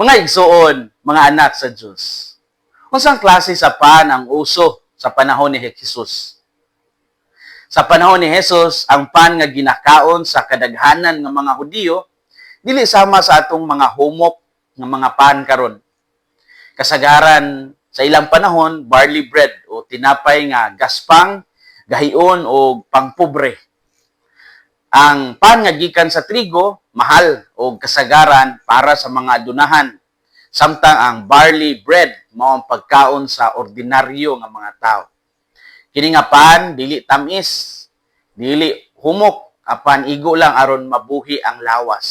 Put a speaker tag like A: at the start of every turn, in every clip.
A: Mga igsuon, mga anak sa Diyos. Unsang klase sa pan ang uso sa panahon ni Jesus? Sa panahon ni Jesus, ang pan nga ginakaon sa kadaghanan nga mga Hudiyo dili sama sa atong mga humok nga mga pan karon. Kasagaran sa ilang panahon, barley bread o tinapay nga gaspang, gahion o pangpobre. Ang pan nga gikan sa trigo, mahal o kasagaran para sa mga adunahan. Samtang ang barley bread mao ang pagkaon sa ordinaryo nga mga tao. Kini nga pan dili tamis, dili humok, apan igo lang aron mabuhi ang lawas.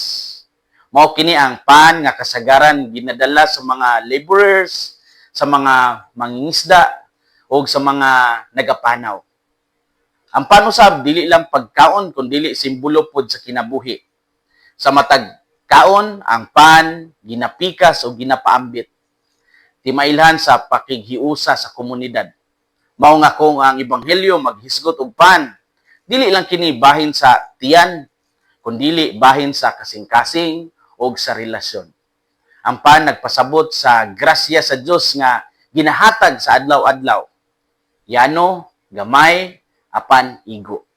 A: Mao kini ang pan nga kasagaran ginadala sa mga laborers, sa mga mangingisda o sa mga nagapanaw. Ang pan usab dili lang pagkaon kun dili simbolo pod sa kinabuhi. Sa matag kaon, ang pan ginapikas o ginapaambit. Timailhan sa pakighiusa sa komunidad. Mao nga kung ang ebanghelyo maghisgot og pan, dili lang kini bahin sa tiyan, kundili bahin sa kasing-kasing o sa relasyon. Ang pan nagpasabot sa grasya sa Dios nga ginahatag sa adlaw-adlaw. Yano, gamay, apan igo.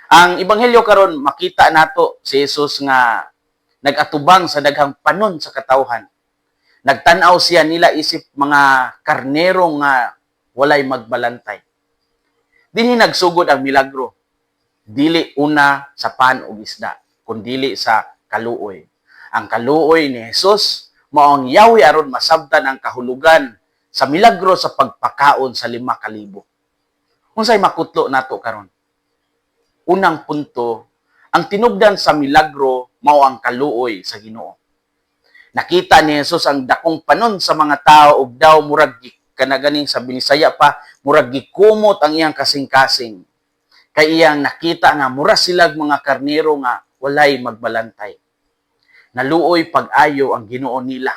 A: Ang ebanghelyo karon, makita nato si Jesus nga nag-atubang sa daghang panon sa katawhan. Nagtan-aw siya nila isip mga karnero nga walay magbalantay. Dinhi nagsugod ang milagro. Dili una sa pan ug isda, kundili sa kaluoy. Ang kaluoy ni Jesus mao ang yawi aron masabtan ang kahulugan sa milagro sa pagpakaon sa 5,000. Unsay makutlo nato karon? Unang punto, ang tinubdan sa milagro mao ang kaluoy sa Ginoo. Nakita ni Jesus ang dakong panon sa mga tao ug daw murag kanaganing sa Binisaya pa, murag gikumot ang iyang kasing-kasing. Kay iyang nakita nga mura silag mga karnero nga walay magbalantay. Naluoy pag-ayo ang Ginoo nila.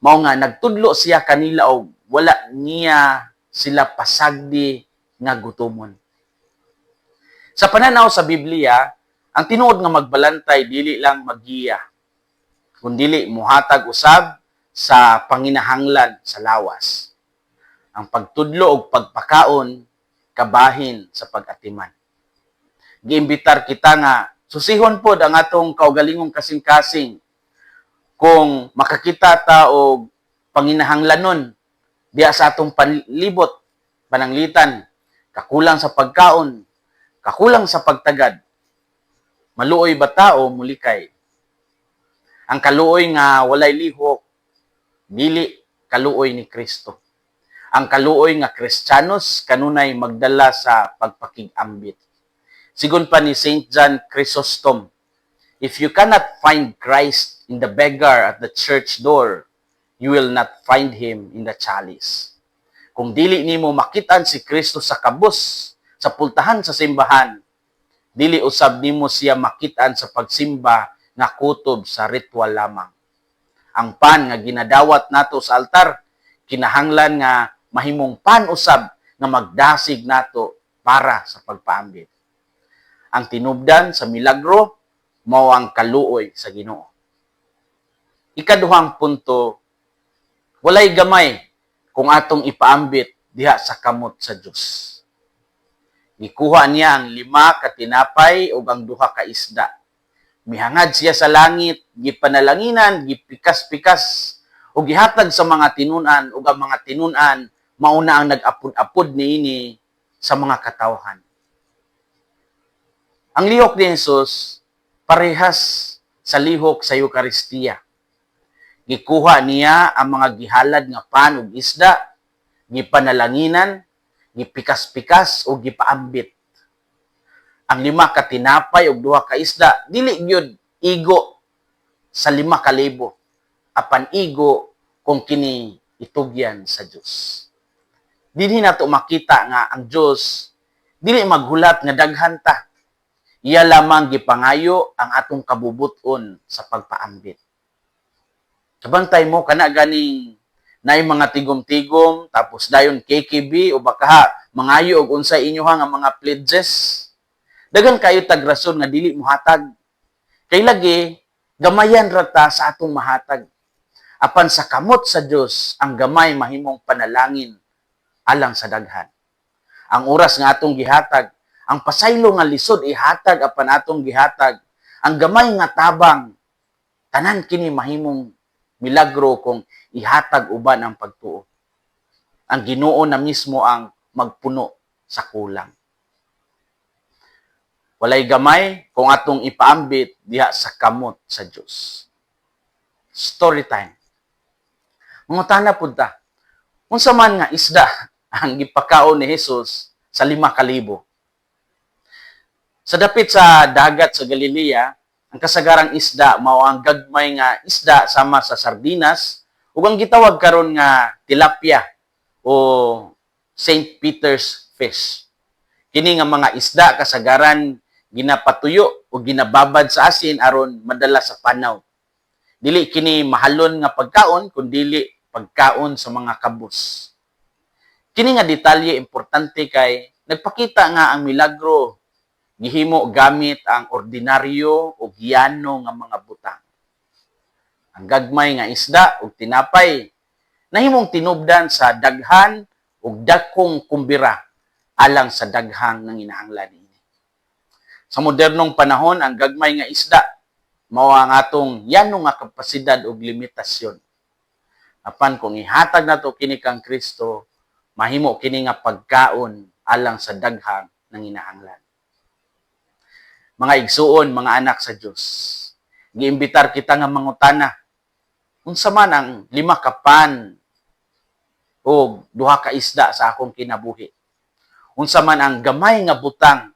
A: Mao nga nagtudlo siya kanila og wala niya sila pasagdi nga gutomon. Sa pananaw sa Biblia, ang tinuod nga magbalantay dili lang maggiya, kundili muhatag usab sa panginahanglan sa lawas. Ang pagtudlo og pagpakaon kabahin sa pag-atiman. Giimbitar kita nga susihon pod ang atong kaugalingong kasing-kasing kung makakita ta og panginahanglanon diya sa atong panlibot, pananglitan, kakulang sa pagkaon, kakulang sa pagtagad. Maluoy ba ta o mulikay? Ang kaluoy nga walay lihok, dili kaluoy ni Kristo. Ang kaluoy nga Kristiyanos kanunay magdala sa pagpakig-ambit. Sigon pa ni Saint John Chrysostom, "If you cannot find Christ in the beggar at the church door, you will not find him in the chalice." Kung dili nimo makitaan si Kristo sa kabus, sa pultahan sa simbahan, dili usab nimo siya makitaan sa pagsimba nga kutob sa ritual lamang. Ang pan nga ginadawat nato sa altar, kinahanglan nga mahimong pan usab nga magdasig nato para sa pagpaambit. Ang tinubdan sa milagro mao ang kaluoy sa Ginoo. Ikaduhang punto, walay gamay kung atong ipaambit diha sa kamot sa Dios. Gikuha niya ang lima ka tinapay ug ang duha ka isda. Mihangad siya sa langit, gipanalanginan, gipikas-pikas ug gihatag sa mga tinun-an, ug ang mga tinun-an mauna ang nag-apod-apod niini sa mga katawhan. Ang lihok ni Jesus parehas sa lihok sa Eukaristiya. Gikuha niya ang mga gihalad nga pan ug isda, gipanalanginan, gipikas-pikas ug gipaambit. Ang lima ka tinapay ug duha ka isda dili gyud igo sa 5,000, apan igo kung kini itugyan sa Dios. Dinhi nato makita nga ang Dios dili maghulat nga daghan ta. Iya lamang gipangayo ang atong kabubuton sa pagpaambit. Kabantay mo kana ganing naay mga tigom-tigom, tapos dayon KKB o baka mangayo og unsay inyoha nga mga pledges. Daghan kayo tag rason nga dili mohatag. Kay lagi gamayan ra ta sa atong mahatag. Apan sa kamot sa Dios, ang gamay mahimong panalangin alang sa daghan. Ang oras nga atong gihatag, ang pasaylo nga lisod ihatag apan atong gihatag, ang gamay nga tabang, tanan kini mahimong milagro kung ihatag uban ang pagtuo. Ang Ginoo na mismo ang magpuno sa kulang. Walay gamay kung atong ipaambit diha sa kamot sa Dios. Story time. Mangutana pud ta. Unsa man nga isda ang gipakaon ni Jesus sa 5,000? Sa dapit sa dagat sa Galilea, ang kasagarang isda mao ang gagmay nga isda sama sa sardinas ug ang gitawag karon nga tilapia o St. Peter's fish. Kini nga mga isda kasagaran ginapatuyo o ginababad sa asin aron madala sa panaw. Dili kini mahalon nga pagkaon kundili pagkaon sa mga kabus. Kini nga detalye importante kay nagpakita nga ang milagro gihimo gamit ang ordinaryo o yano nga mga butang. Ang gagmay nga isda ug tinapay nahimong tinubdan sa daghan ug dakong kumbira alang sa daghang nanginahanglan niini. Sa modernong panahon, ang gagmay nga isda mao ang atong yano nga kapasidad ug limitasyon. Apan kung ihatag nato kini kang Kristo, mahimo kini nga pagkaon alang sa daghang nanginahanglan. Mga igsuon, mga anak sa Dios, giimbitar kita nga mangutana, unsa man ang 5 ka pan o 2 ka isda sa akong kinabuhi? Unsa man ang gamay nga butang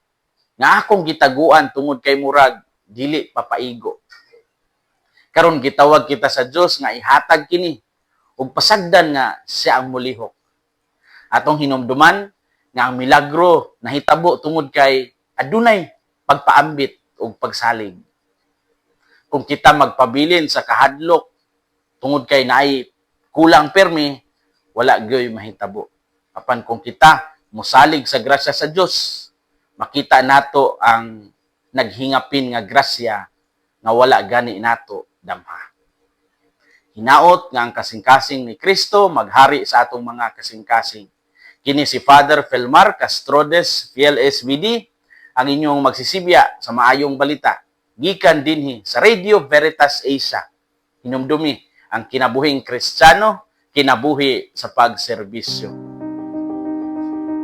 A: nga akong gitaguan tungod kay murag dili papaigo? Karon gitawag kita sa Dios nga ihatag kini ug pasagdan nga siya ang mulihok. Atong hinumduman nga ang milagro nahitabo tungod kay adunay pagpaambit ug pagsalig. Kung kita magpabilin sa kahadlok tungod kay naay kulang permi, wala gyoy mahitabo. Apan kung kita mosalig sa grasya sa Dios, makita nato ang naghingapin nga grasya nga wala gani nato damha. Hinaot nga ang kasing-kasing ni Kristo maghari sa atong mga kasing-kasing. Kini si Father Felmar Castrodes, PLSVD, ang inyong magsisibya sa maayong balita. Gikan dinhi sa Radio Veritas Asia. Hinumdumi ang kinabuhing Kristiyano, kinabuhi sa pagserbisyo.